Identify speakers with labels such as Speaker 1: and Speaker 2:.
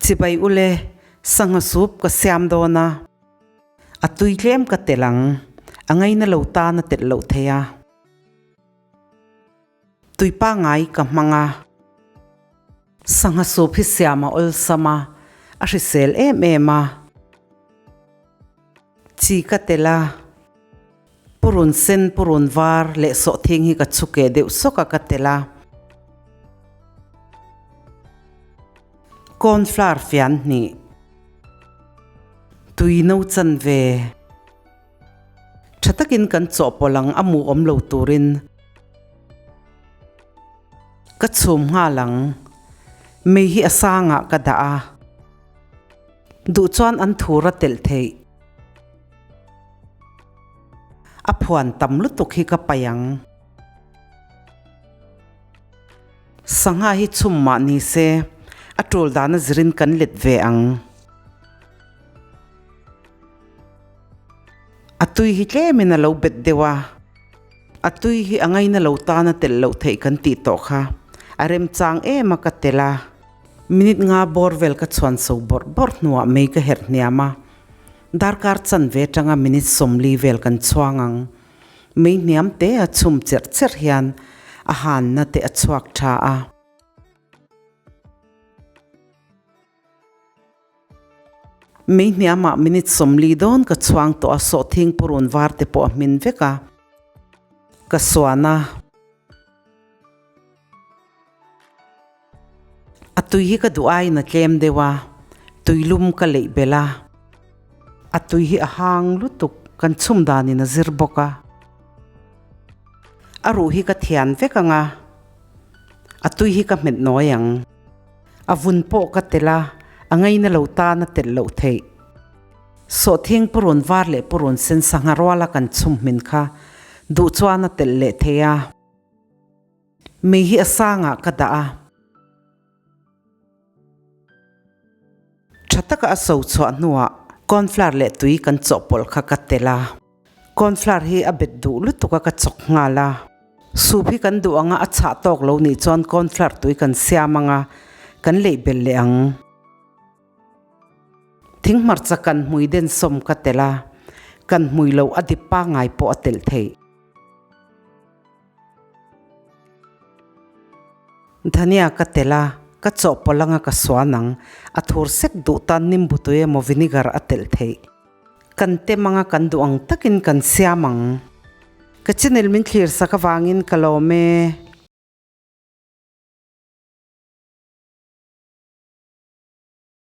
Speaker 1: Chibai ule, sangha soup ka siam dawn a, a tui tlem ka telh ang, a ngaina lo tan a telh loh thei a. Tui pangai ka hmang a. Sangha soup hi siam a awlsam a, a hrisel em em a. Chi ka telh a, purun sen purun var leh sawhthing hi ka chhukeh deuh sawk a ka telh a. Corn flour fian hnih. Tui no chan ve. Tha takin kan chawhpawlh ang a mu awm lo turin ka chhum nghal ang. Mei hi a sangah ka dah a. Duh chuan an thur a telh theih. A phuan tam lutuk hi ka paih ang. Sangha hi chhum mah ni se, a tul dana zirin kan let ve ang. A tui hi tlemin a lo bet deuh a. A tui hi a ngaina lo tan a telh loh theih kan tih tawh kha. A remchang em a ka telh a. Minute nga bawr vel ka chhuan so bawrh bawrh hnuah mei ka herh hniam a. Darkar chanve atanga minute 40 vel kan chhuang ang. Mei hniam te a chhum cherh cherh hian a hanna te a chhuak tha a. Mei hniamah minute 40 dawn ka chhuang tawh a, sawhthing purun var te pawh a hmin vek a, ka suan a. A tui hi ka duh aiin a tlem deuh a, tuilum ka leih belh a. A tui hi a hang lutuk, kan chhum danin a zir bawk a. A ruh hi ka thian vek ang a, a tui hi ka hmet nawi ang. A vun pawh ka telh a, a ngaina lo tan a telh loh theih. Sawhthing purun var leh purun sen sangha ruala kan chhum hmin kha duh chuan a telh leh thei a. Mei hi a sangah ka dah a. Tha taka a so chhuah hnuah cornflour leh tui kan chawhpawlh kha ka telh a. Cornflour hi a bet duh lutuk a ka chawk nghal a. Soup hi kan duh anga a chhah tawk lo nih chuan cornflour tui kan siam anga kan leih belh leh ang. Thing hmarcha kan hmui den sawm ka telh a, kan hmui loh a dip pangngai pawh a telh theih. Dhania ka telh a, ka chawhpawlh anga ka suan ang. A thur sek duh tan nimbu tui emaw vinegar a telh theih. Kan tem anga kan duh ang takin kan siam ang. Ka channel min thlir sak avangin ka lawm e.